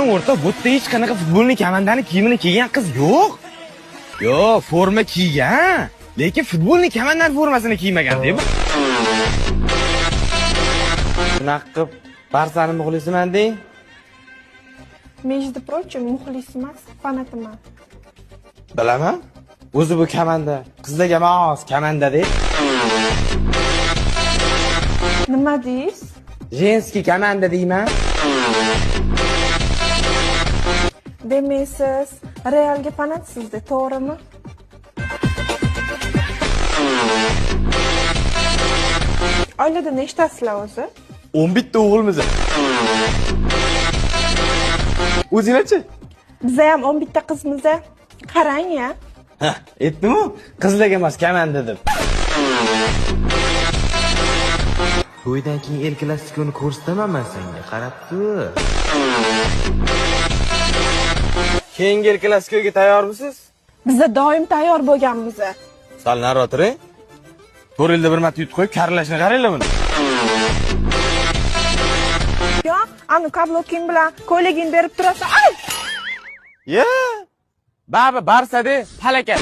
O'rta bu yerda hech qanaqa futbolni komandani kiyimini kiygan qiz yo'q. Yo'q, forma kiygan, lekin futbolni komandani formasini kiymagan deb. Shunaqa qilib Barsani muxlisiman deng. Между прочим, muxlis emas, fanatiman. Bilaman. O'zi bu komanda qizlarga mos komanda deb. Nima deysiz? Женский komanda deyman. Demak, siz Realga fanatsizda, to'g'rimi? Oilada nechtasizlar o'zi? 11 ta o'g'ilmiz. O'zinglarchi? Biza ham 11 ta qizmiz. Qarang-ya. Ha, aytdim-ku, qizlarga emas komanda deb. To'ydan keyin El Klasikoni ko'rsataman men senga, qarab tur. Keyingi El Klasikoga tayyormisiz? Biza doim tayyor bo'lganmiz. Sal nari o'tiring. 4 yilda bir marta yutib qo'yib, karlashni qaranglar buni. Yo, anu kabloking bilan ko'ylagingni berib turasan. Ay! Ya! Baba Barsa de palakat.